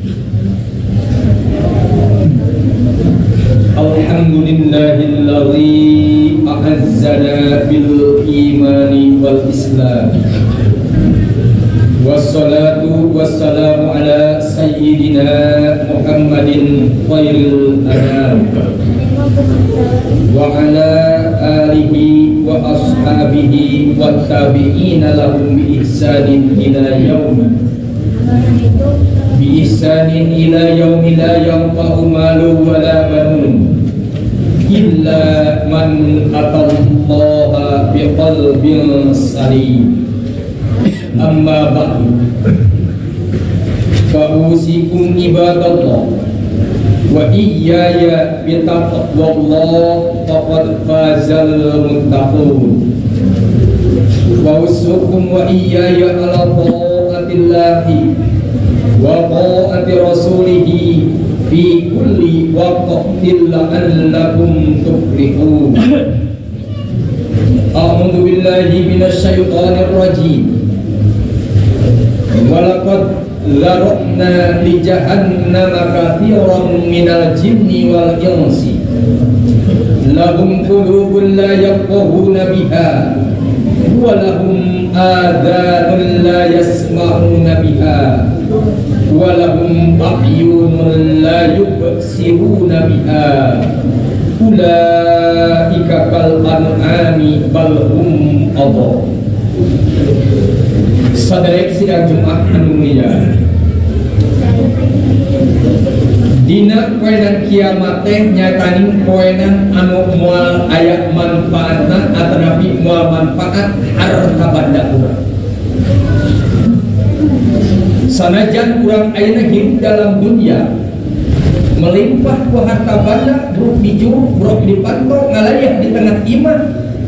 Alhamdulillahilladzi a'azzana bil imani wal islam. Wassalatu wassalamu ala sayyidina Muhammadin khairil anam wa ala alihi wa ashabihi wa tabi'ina lahum bi ihsanin ila yaum bi ihsanin ila yaumi la yanfa'u malu wa la banun illa man atallaha bi qalbin salim. Amma ba'du, fa'usikum ibadallah wa iyaya bi taqwallah faqad fazal muttaqun. Wa usukum wa iyaya ala ta'atillahi wa ta'ati rasulihi fi kulli waqtin la'allakum tuflihun. A'udzu billahi minasy syaithanir rajim. Walaqad zara'na li jahannama katsiran minal jinni wal insi lahum qulubun la yafqahuna biha wa lahum adhanun la yasma'una biha wa lahum a'yunun la yubsiruna biha ulaika kal an'ami bal hum adall. Saderek sidang Jumat anu mulia, dina poenan kiamat teh nyataning poenan anu moal aya manfaatna atanapi moal manfaat harta banda urang. Sanajan urang ayeuna hidup dalam dunia melimpah ku harta banda, bruk di juruk, bruk di panto, ngalayah di tengah iman,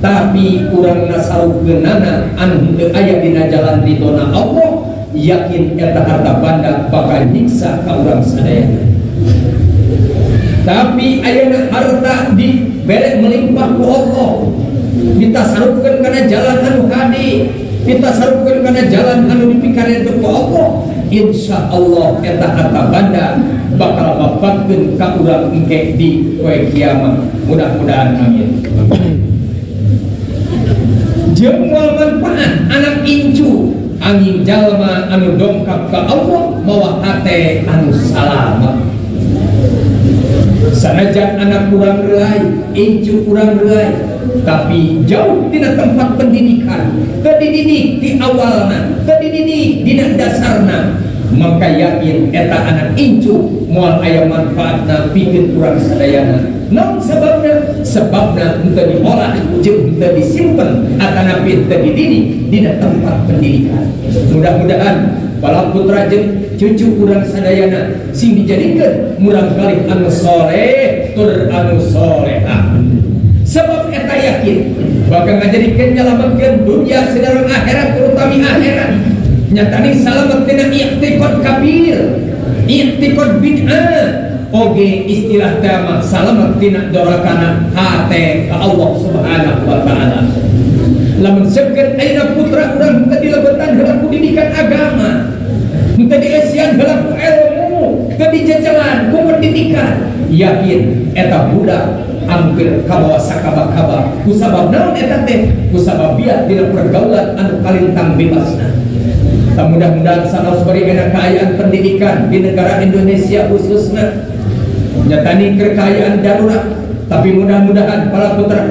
tapi urang nasarupkeunana anu henteu aya dina jalan ridona Allah, yakin eta harta banda bakal nyiksa ka urang sadayana. Tapi ayeuna harta dibere melimpah ku Allah, ditasarupkeun kana jalan anu hade, ditasarupkeun kana jalan anu dipikareun ku Allah, insya Allah eta harta banda bakal mapatkeun ka urang engke di poe kiamat. Mudah-mudahan amin. Jeung moal manfaat anak incu angin jalma anu dongkap ka Allah mawa hate anu salamat. Sanajan anak kurang reuay, incu kurang reuay, tapi jauh tina tempat pendidikan, teu dididik di awalna, teu dididik dina dasarna, maka yakin eta anak incu moal aya manfaatna pikeun urang sadayana. Naon sababna? Sababna henteu diolah jeung henteu disimpen atanapi henteu dididik dina tempat pendidikan. Mudah-mudahan bala putra jeung cucu urang sadayana sing dijadikeun murang kali anu soleh tur anu solehah. Sebab eta yakin bakal ngajadikeun nyalametkeun dunia sareng akhirat, terutama akhirat. Nyatani salamet tina i'tiqad kafir, i'tiqad bid'ah, oge istilah tema salamet tina dorakana hate ka Allah Subhanahu wa taala. Lamun sekeun ayeuna putra urang teu dilebetan heula ku didikan agama, henteu dieusian heula ku ilmu, teu dijejelan ku pendidikan, yakin eta budak hampir kabawa sakaba-kaba. Ku sabab naon eta teh? Ku sabab biat dina pergaulan anu kalintang bebasna. Mudah-mudahan sanaos bari enak kaayaan pendidikan di negara Indonesia khususnya nyatani kekayaan darurat, tapi mudah-mudahan para putra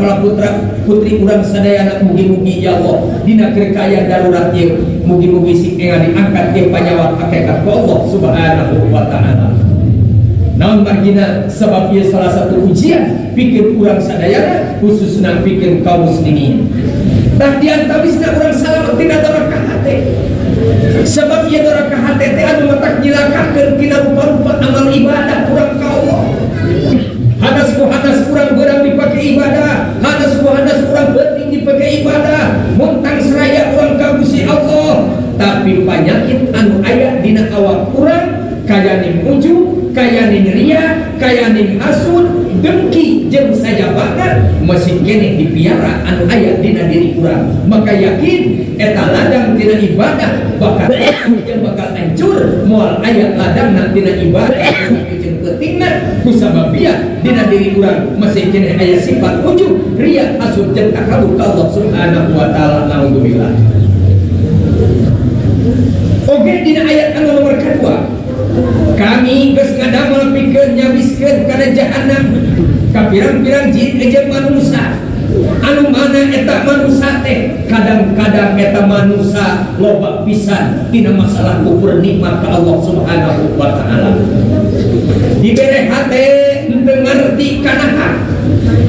putri urang sadayana mugi-mugi ya Allah dina kekayaan darurat ieu mugi-mugi sing enga diangkat ke panyawa hakikat ku Allah Subhanahu wa taala. Naon margina sebab ieu salah satu ujian pikeun urang sadayana khususna pikeun kaum muslimin. Tah diantawisna urang salamet tina doraka hate. Sebab ieu doraka hate teh anu matak nyilakakeun tina rupa-rupa amal ibadah urang ka Allah. Hadas ku hadas urang beurang dipake ibadah, hadas ku hadas urang beuting dipake ibadah, muntang seraya urang ka Gusti Allah. Tapi panyakit anu aya dina awak urang kayaning ujub, kayaning ria, kayaning hasud, dengki jeung sajabana masih keneh dipiara anu aya dina diri urang. Maka yakin Eta ladang tina ibadah bakal jeung bakal hancur moal aya ladangna tina ibadah jeung peutingna kusababia dina diri urang masih keneh aya sifat ujub riya hasud jeung takabur ka Allah Subhanahu wa taala. Naudzubillah. Oge dina ayat anu nomor kedua kami geus ngadamel pikeun nyabiskeun kana jahanam ka pirang-pirang jin jeung manusia anu mana eta manusia teh kadang-kadang eta manusia loba pisan tina masalah kufur nikmat ka Allah Subhanahu wa taala. Dibere hate henteu ngarti kana hak,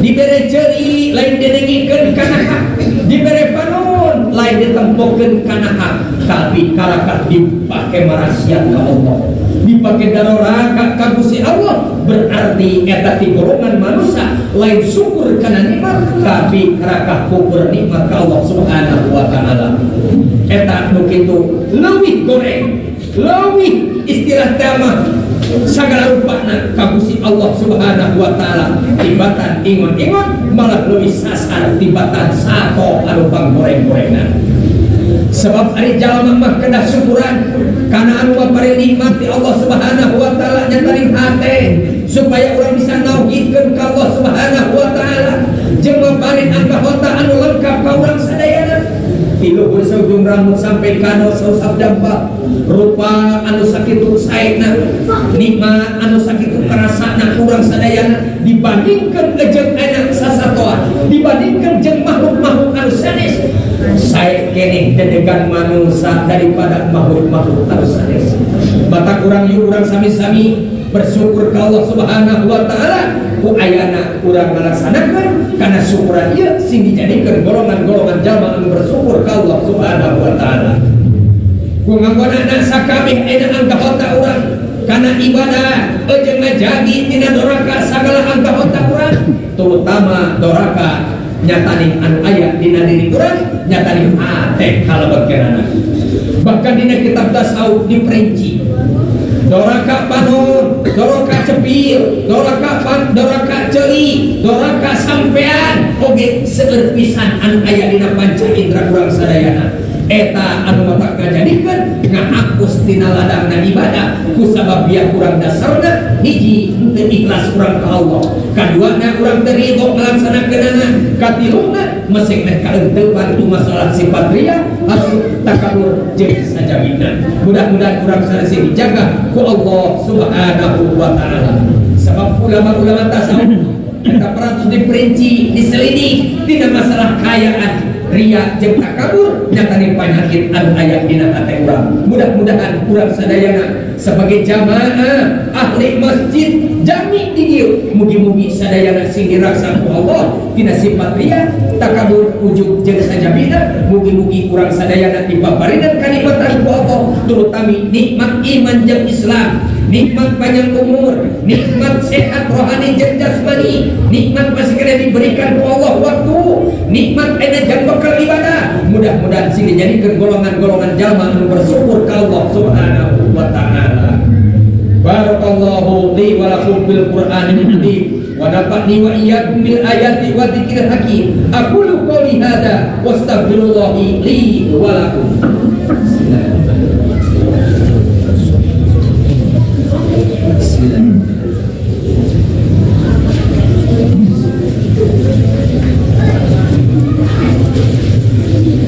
dibere ceuli lain didengikeun kana hak, dibere panon lain ditempokeun kana hak, tapi kalakat dipake marasiat ka Allah, dipake daroraka ka Gusti Allah. Berarti eta ti golongan manusia lain syukur kana nikmat tapi karakah kufur nikmat ka Allah Subhanahu wa taala. Eta nu kitu leuwih goreng, leuwih istilah tama sagala rupana ka Gusti Allah Subhanahu wa taala tibatan ingon-ingon malah leuwih sasar tibatan sato anu panggoreng-gorengan. Sebab ari jalma mah kedah syukuran kana anu mapare nikmat ti Allah Subhanahu wa taala nyataning hate supaya urang bisa nauhidkeun ka Allah Subhanahu wa taala jeung mapare angkahota anu lengkap ka urang sadayana. Ti luhur saujung rambut sampai kana sausap dampak rupa anu sakitu saena nikmat anu sakitu karasana urang sadayana dibandingkeun jeung anak sasatoan, dibandingkeun jeung makhluk-makhluk anu sanes sae keneh dedegan manusia daripada makhluk-makhluk anu sanes. Batak urang yuk urang sami-sami bersyukur ka Allah Subhanahu wa taala ku ayana urang ngalaksanakeun kana syukuran ieu sing dijadikeun golongan-golongan jalma anu bersyukur ka Allah Subhanahu wa taala. Ku nganggonana sakabeh ayeuna anggota urang kana ibadah jeung ngajagi tina doraka sagala anggota urang, terutama doraka nyataning anu aya dina diri urang, nyataning hate kalebetkeunana. Bahkan dina kitab tasawuf diperinci doraka panon, doraka cepil, doraka pan, doraka ceuli, doraka sampean oge seueur pisan anu aya dina panca indra urang sadayana. Eta anu matak ngajadikeun ngahapus tina ladangna ibadah kusabab biar kurang dasarna hiji henteu ikhlas urang ka Allah, kaduana urang teu ridho ngalaksanakeunana, katiluna mesek meh kaeuteupan ku masalah sifat riya hasud takabur jeung sajabina. Mudah-mudahan urang sadaya dijaga ku Allah Subhanahu wa taala. Sebab ulama-ulama tasawuf eta peratus diperinci diselidik tina masalah kayaan riya jeung takabur nyatane panyakit anu aya dina hate urang. Mudah-mudahan urang sadayana sebagai jamaah ahli masjid jami di dieu mugi-mugi sadayana sing diraksa ku Allah tina sifat riya takabur ujub jeung sajabina. Mugi-mugi urang sadayana dipaparinan kanikmatan ku Allah, terutama nikmat iman jeung Islam, nikmat panjang umur, nikmat sehat rohani jeung jasmani, nikmat masih kena diberikan ku Allah waktu, nikmat ena jam bekal ibadah. Mudah-mudahan sing dijadikeun golongan-golongan jalma anu bersyukur ka Allah Subhanahu wa taala. Barakallahu li wa lakum bil Qur'anil azim wa nafa'ni wa iyyakum bil ayati wa dzikril hakim. Aqulu qouli hadza wa astaghfirullahi li wa lakum.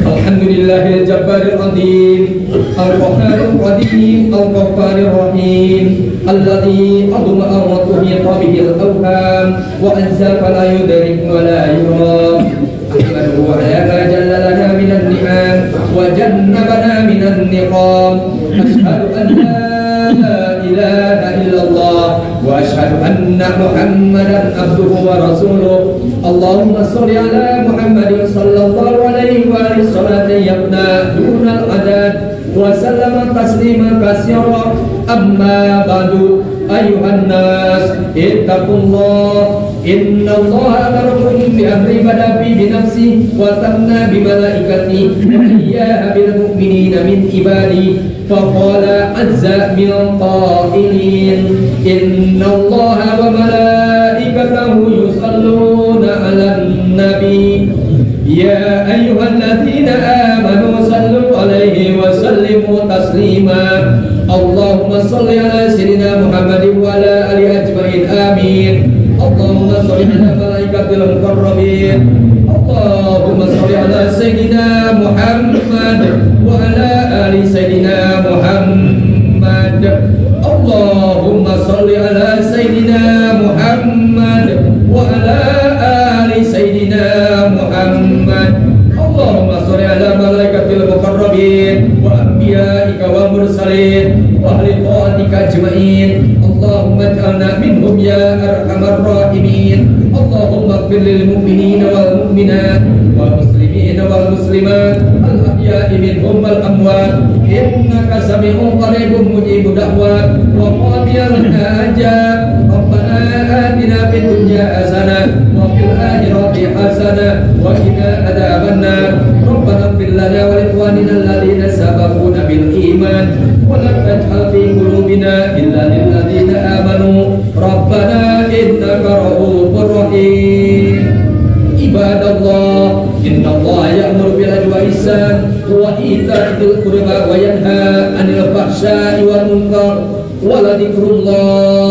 Alhamdulillahil jabbaril azim al-qahharil qadim al-ghaffarir rahim alladzi adma wa tuhita bihil awham wa anza fala yudrik wa la yuram. Ahmaduhu ala ma jalla lana minan ni'am wa jannabana minan niqam. Ashhadu an la ilaha illallah wa ashhadu anna Muhammadan abduhu wa rasuluh. Allahumma sholli ala Muhammadin sallallahu alaihi wa alihi salatan yabna dunal adad wa sallama tasliman katsira. Amma ba'du, ayuhan nas ittaqullah innallaha amarakum bi amri bada bi nafsi wa thanna bi malaikati wa iyyaha bil mu'minina min ibadi. Faqala azza min qailin innallaha wa malaikatahu yusalluna 'alan nabi ya ayyuhalladzina amanu sallu salli ala sayyidina Muhammadin wa ala alihi ajmain. Amin. Allahumma shalli ala malaikatil muqarrabin. Allahumma shalli ala sayyidina Muhammad wa ala ali sayyidina Muhammad. Allahumma shalli ala sayyidina Muhammad wa ala ali sayyidina Muhammad. Allahumma shalli ala malaikatil muqarrabin wa anbiya'ika wa mursalin wa ahli ta'atika ajma'in. Allahumma ij'alna minhum ya arhamar rahimin. Allahumma ighfir lil mu'minina wal mu'minat wal muslimina wal muslimat al ahya'i minhum wal amwat innaka sami'un qaribun mujibud da'wat wa qadiyal hajat. Rabbana atina fid dunya hasanah wa fil akhirati hasanah wa qina adzabannar. Rabbana ighfir lana wa li ikhwanina alladziina sabaquna bil iman wa la taj'al fi qulubina illa lil ladzina amanu rabbana innaka ra'ufur rahim. Ibadallah, innallaha ya'muru bil 'adli wal ihsan wa ita'i dzil qurba wa yanha 'anil fahsya'i wal munkar wa la dzikrullahi